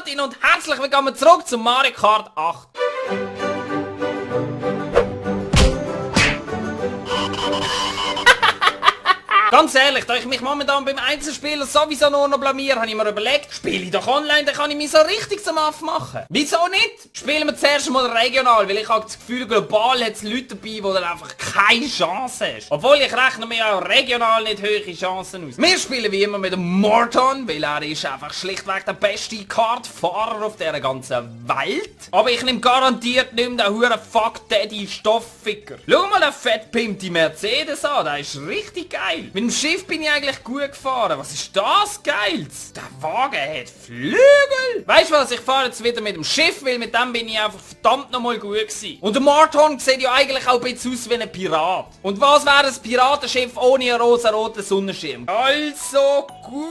Martin und herzlich willkommen zurück zu Mario Kart 8. Ganz ehrlich, da ich mich momentan beim Einzelspieler sowieso nur noch blamiere, habe ich mir überlegt, spiele ich doch online, dann kann ich mich so richtig zum Aff machen. Wieso nicht? Spielen wir zuerst mal regional, weil ich habe das Gefühl, global hat es Leute dabei, die dann einfach keine Chance haben. Obwohl ich rechne mir auch regional nicht hohe Chancen aus. Wir spielen wie immer mit dem Morton, weil er ist einfach schlichtweg der beste Kartfahrer auf dieser ganzen Welt. Aber ich nehme garantiert nicht mehr den huren Fuck Daddy Stoffficker. Schau mal den fettpimpte Mercedes an, der ist richtig geil. Mit dem Schiff bin ich eigentlich gut gefahren. Was ist das Geiles? Der Wagen hat Flügel. Weißt du was, ich fahre jetzt wieder mit dem Schiff, weil mit dem bin ich einfach verdammt nochmal gut gewesen. Und der Morton sieht ja eigentlich auch ein bisschen aus wie ein Pirat. Und was wäre ein Piratenschiff ohne einen rosa-roten Sonnenschirm? Also gut.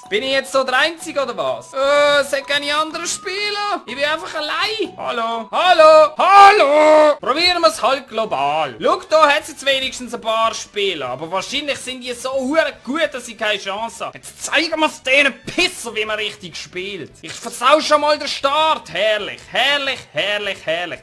Bin ich jetzt so der Einzige oder was? Es hat keine anderen Spieler. Ich bin einfach allein. Hallo. Hallo. Hallo. Probieren wir es halt global. Schau, da hat es jetzt wenigstens ein paar Spieler. Aber wahrscheinlich sind die so hure gut, dass ich keine Chance habe. Jetzt zeigen wir es denen Pisser, wie man richtig spielt. Ich versau schon mal den Start. Herrlich. Herrlich, herrlich, herrlich.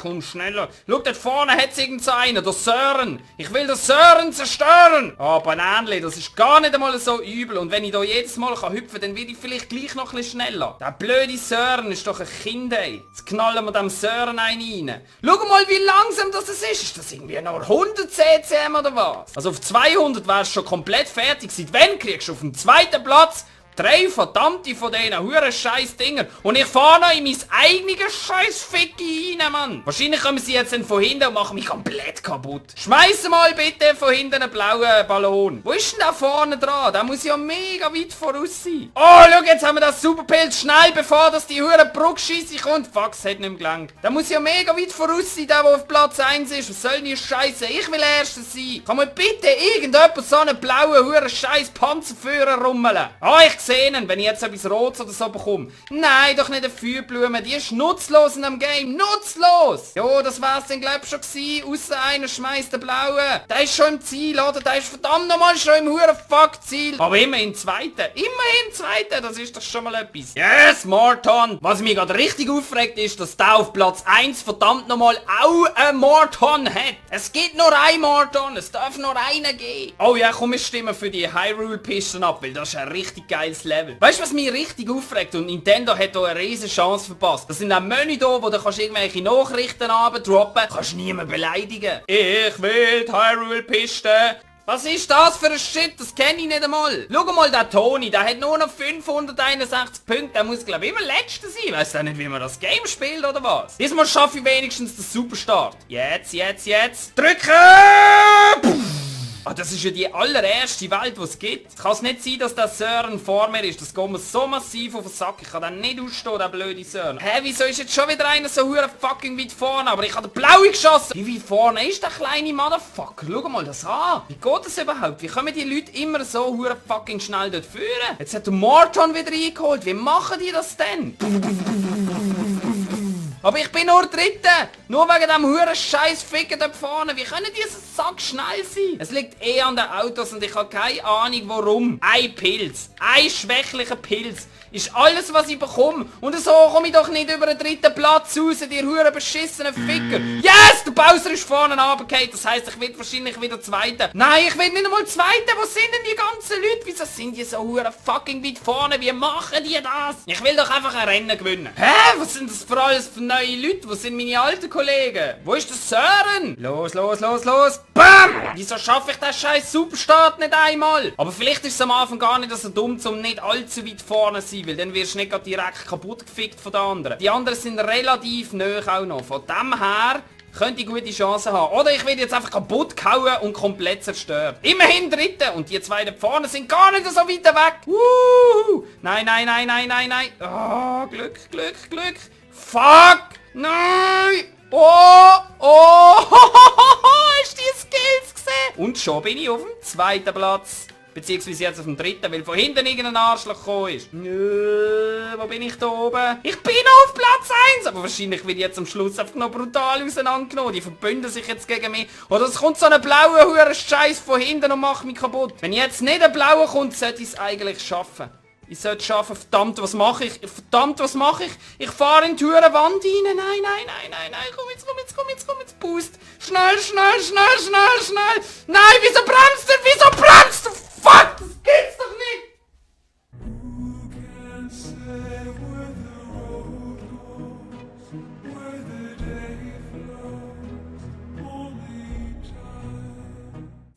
Komm schneller. Schau, dort vorne hat es irgend so einen. Der Sören. Ich will den Sören zerstören. Oh, Bananli, das ist gar nicht einmal so übel. Und wenn ich da jedes Mal hüpfen kann, dann werde ich vielleicht gleich noch ein bisschen schneller. Der blöde Sören ist doch ein Kind, ey. Jetzt knallen wir dem Sören einen rein. Schau mal, wie langsam das ist. Ist das irgendwie nur 100 CCM oder was? Also auf 200 wärst du schon komplett fertig. Seit wann kriegst du auf dem zweiten Platz 3 verdammte von diesen huren scheiß Dinger. Und ich fahre noch in mein eigenes scheiß Ficki rein, Mann. Wahrscheinlich kommen sie jetzt dann von hinten und machen mich komplett kaputt. Schmeiß mal bitte von hinten einen blauen Ballon. Wo ist denn da vorne dran? Der muss ja mega weit voraus sein. Oh, schau, jetzt haben wir das Superpilz schnell, bevor das die huren Bruckscheisse kommt. Fuck, es hat nicht mehr gelangt. Der muss ja mega weit voraus sein, der auf Platz 1 ist. Was soll denn die Scheiße? Ich will Erster sein. Kann man bitte irgendjemand so einen blauen huren scheiß Panzerführer rummeln? Ah, ich sehen, wenn ich jetzt etwas Rotes oder so bekomme. Nein, doch nicht eine Feuerblume, die ist nutzlos in dem Game, nutzlos! Jo, das wär's dann glaub ich schon gewesen, ausser einer schmeißt den blauen. Der ist schon im Ziel, oder? Der ist verdammt nochmal schon im huren Fuck-Ziel. Aber immerhin Zweiter, das ist doch schon mal etwas. Yes, Morton! Was mich gerade richtig aufregt ist, dass der auf Platz 1 verdammt nochmal auch ein Morton hat. Es gibt nur ein Morton, es darf nur einen geben. Oh ja, komm, wir stimmen für die Hyrule-Pisten ab, weil das ist ein richtig geiles Level. Weißt du, was mich richtig aufregt? Und Nintendo hat hier eine riesen Chance verpasst. Das sind auch Menü da, wo du kannst irgendwelche Nachrichten abdroppen. Kannst niemanden beleidigen. Ich will die Hyrule-Piste. Was ist das für ein Shit? Das kenne ich nicht einmal. Schau mal, der Toni, der hat nur noch 561 Punkte. Der muss, glaube ich, immer Letzter sein. Weißt du nicht, wie man das Game spielt, oder was? Diesmal schaffe ich wenigstens den Superstart. Jetzt. Drücken! Puh. Ah, das ist ja die allererste Welt, die es gibt. Kann es nicht sein, dass der Sören vor mir ist. Das geht mir so massiv auf den Sack. Ich kann den nicht ausstehen, der blöde Sören. Hä, wieso ist jetzt schon wieder einer so hure fucking weit vorne? Aber ich habe den blaue geschossen. Wie weit vorne ist der kleine Motherfucker? Schau mal das an. Wie geht das überhaupt? Wie kommen die Leute immer so hure fucking schnell dort führen? Jetzt hat der Morton wieder eingeholt. Wie machen die das denn? Aber ich bin nur Dritter. Nur wegen dem huren scheiß Ficken dort vorne. Wie können die so sack schnell sein? Es liegt eh an den Autos und ich habe keine Ahnung warum. Ein Pilz. Ein schwächlicher Pilz. Ist alles, was ich bekomme. Und so komme ich doch nicht über den dritten Platz raus, die huren beschissenen Ficker. Yes! Der Bowser ist vorne runtergefallen. Das heisst, ich werde wahrscheinlich wieder Zweiter. Nein, ich will nicht einmal Zweiter. Wo sind denn die ganzen Leute? Wieso sind die so huren fucking weit vorne? Wie machen die das? Ich will doch einfach ein Rennen gewinnen. Hä? Was sind das für alles für neue Leute? Wo sind meine alten Kollegen? Wo ist der Sören? Los. BAM! Wieso schaffe ich den scheiß Superstart nicht einmal? Aber vielleicht ist es am Anfang gar nicht so dumm, um nicht allzu weit vorne zu sein, weil dann wirst du nicht direkt kaputt gefickt von den anderen. Die anderen sind relativ nahe auch noch. Von dem her könnte ich gute Chancen haben. Oder ich werde jetzt einfach kaputt gehauen und komplett zerstört. Immerhin Dritte. Und die zwei da vorne sind gar nicht so weit weg. Nein. Oh, Glück. Fuck. Nein. Oh. Hast du die Skills gesehen? Und schon bin ich auf dem zweiten Platz. Beziehungsweise jetzt auf dem dritten, weil von hinten irgendein Arschloch gekommen ist. Wo bin ich da oben? Ich bin auf Platz 1! Aber wahrscheinlich wird jetzt am Schluss einfach noch brutal auseinandergenommen. Die verbünden sich jetzt gegen mich. Oder es kommt so eine blaue hure Scheiß von hinten und macht mich kaputt. Wenn jetzt nicht ein blauer kommt, sollte ich es eigentlich schaffen. Ich sollte schaffen. Verdammt, was mache ich? Verdammt, was mache ich? Ich fahre in die Wand rein. Nein. Komm jetzt. Boost. Schnell. Nein, wieso bremst du? Fuck, das geht's doch nicht.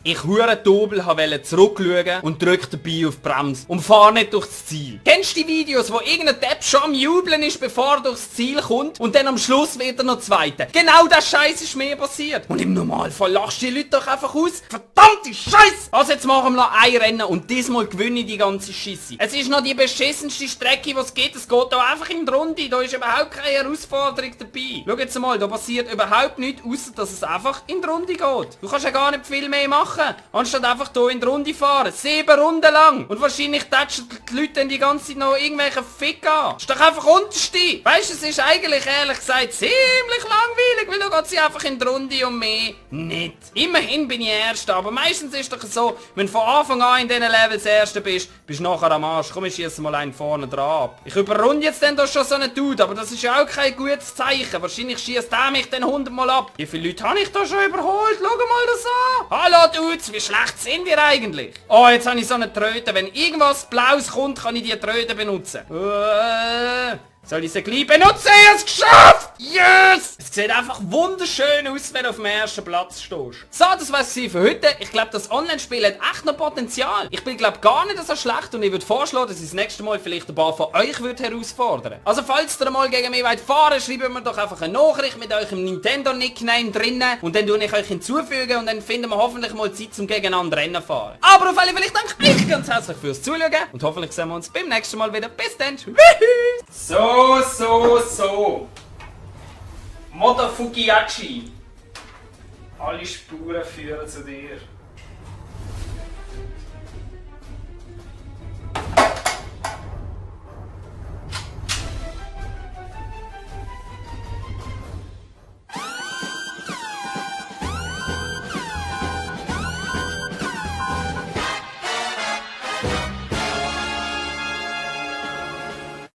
Ich hure Dobel wollte zurückschauen und drück dabei auf die Bremse und fahr nicht durchs Ziel. Kennst du die Videos, wo irgendein Depp schon am Jubeln ist, bevor er durchs Ziel kommt und dann am Schluss wird er noch Zweiter? Genau das Scheiß ist mir passiert. Und im Normalfall lachst du die Leute doch einfach aus. Verdammte Scheiß! Also jetzt machen wir noch ein Rennen und diesmal gewinne ich die ganze Scheisse. Es ist noch die beschissenste Strecke, die es geht. Es geht da einfach in die Runde. Da ist überhaupt keine Herausforderung dabei. Schau jetzt mal, da passiert überhaupt nichts, außer dass es einfach in die Runde geht. Du kannst ja gar nicht viel mehr machen, anstatt einfach hier in die Runde fahren. 7 Runden lang. Und wahrscheinlich tätschen die Leute dann die ganze Zeit noch irgendwelche Fick an. Ist doch einfach unterste. Weißt du, es ist eigentlich ehrlich gesagt ziemlich langweilig, weil da geht sie einfach in die Runde und mehr nicht. Immerhin bin ich Erster, aber meistens ist es doch so, wenn du von Anfang an in diesen Levels Erster bist du nachher am Arsch. Komm, ich schieße mal einen vorne dran ab. Ich überrunde jetzt dann da schon so einen Dude, aber das ist ja auch kein gutes Zeichen. Wahrscheinlich schießt der mich dann 100 Mal ab. Wie viele Leute habe ich da schon überholt? Schau mal das an. Hallo Dudes, wie schlecht sind wir eigentlich? Oh, jetzt habe ich so eine Tröte. Wenn irgendwas Blaues kommt, kann ich die Tröte benutzen. Soll ich sie gleich benutzen? Ich habe es geschafft! Yes! Es sieht einfach wunderschön aus, wenn du auf dem ersten Platz stehst. So, das war's für heute. Ich glaube, das Online-Spiel hat echt noch Potenzial. Ich bin, glaube gar nicht so schlecht und ich würde vorschlagen, dass ich das nächste Mal vielleicht ein paar von euch herausfordern. Also, falls ihr mal gegen mich fahren wollt, schreibt mir doch einfach eine Nachricht mit eurem Nintendo-Nickname drinnen und dann tue ich euch hinzufügen und dann finden wir hoffentlich mal Zeit zum gegeneinander Rennen fahren. Aber auf alle Fälle, ich danke euch ganz herzlich fürs Zuschauen und hoffentlich sehen wir uns beim nächsten Mal wieder. Bis dann. So. Moto Fukiachi. Alle Spuren führen zu dir.